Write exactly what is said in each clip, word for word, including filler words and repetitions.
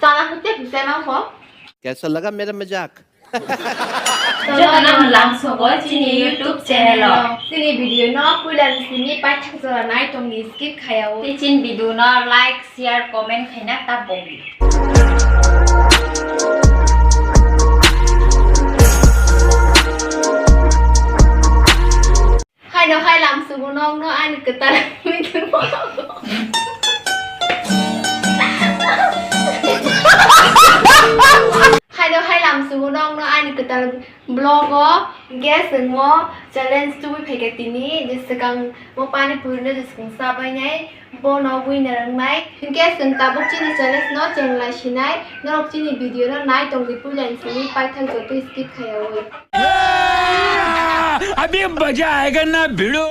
Chana pute puse no ho. Kaisa laga mera majak? Jotono mwlang sobo chini YouTube channel o. Chini video no puila simi paithak jora nai tongdi, skip khaya o. Tei chini video no like, share, comment khaina ta bongdi. Haino hai lamsugo nokno ani kwtal video. Haino hai lamsugo nokno ani kwtal vlog o, guys, nwng mo challenge tubui phaikha tini, je swkang mo pani puri no je swkang chabainai. Bono winner wngnai. Hinkhe chwng tabuk chini challenge no chenglai sinai. Norok chini video no nai tongdi puila simi paithak joto skip khaiyawi. अभी मजा आएगा ना भिड़ो।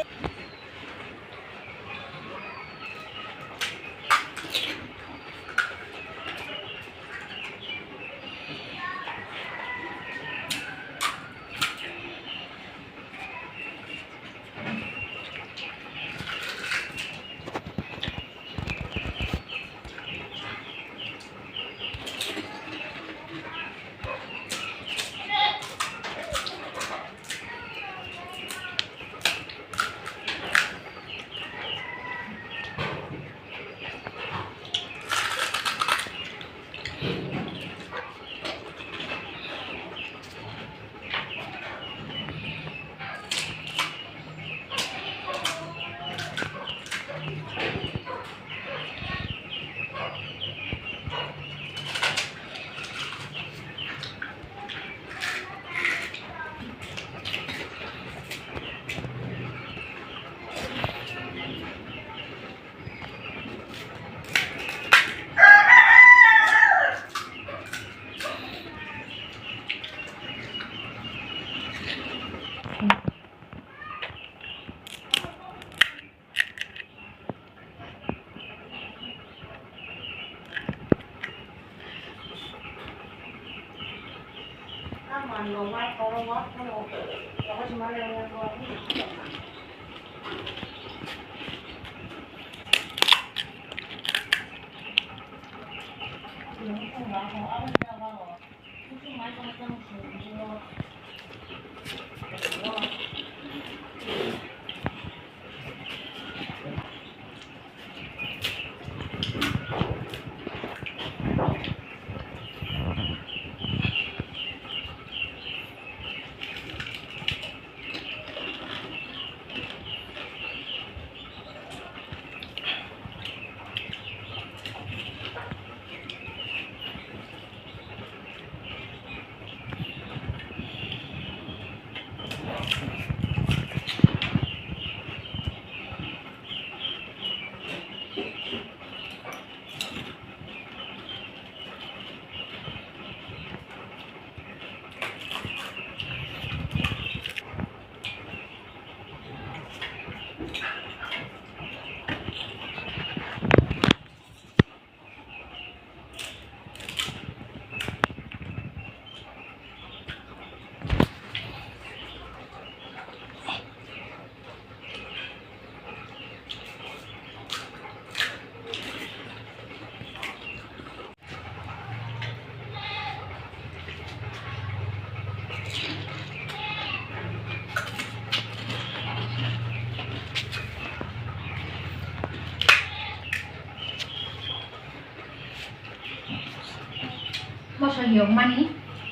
Moso yokmani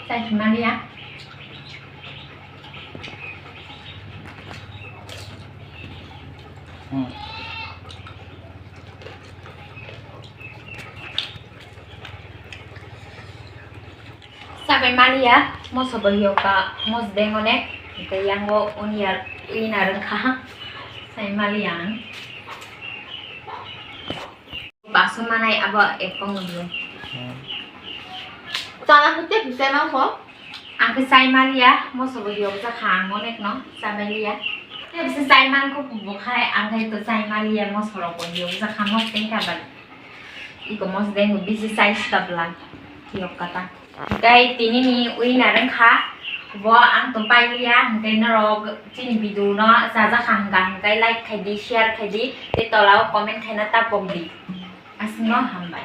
chai hwnmani ya. Hmm. Sabai maliya, moso bo yoka, mos beng onek, hingke yango oniya, ina rwngkha, sai maliya ang. Baso manai abo ekong nungyo. Hmm. Chana hute bisa nang ho? Ang khe sai maliya, moso bo yokjakha ang onek no, sabai liya. Tei bisa sai man kho bukhai, ang khe to sai maliya, moso rok bo yokjakha, mos tengka bai. Iko mos deng bisi sai sita bwla, yok kata. Tei tini ni winner wngkha, bo ang to pailiya, hingke norok chini video no chajakha hingka hingke like khaidi, share khaidi, tei tola o comment khaina ta pokdi. Aswkno hambai.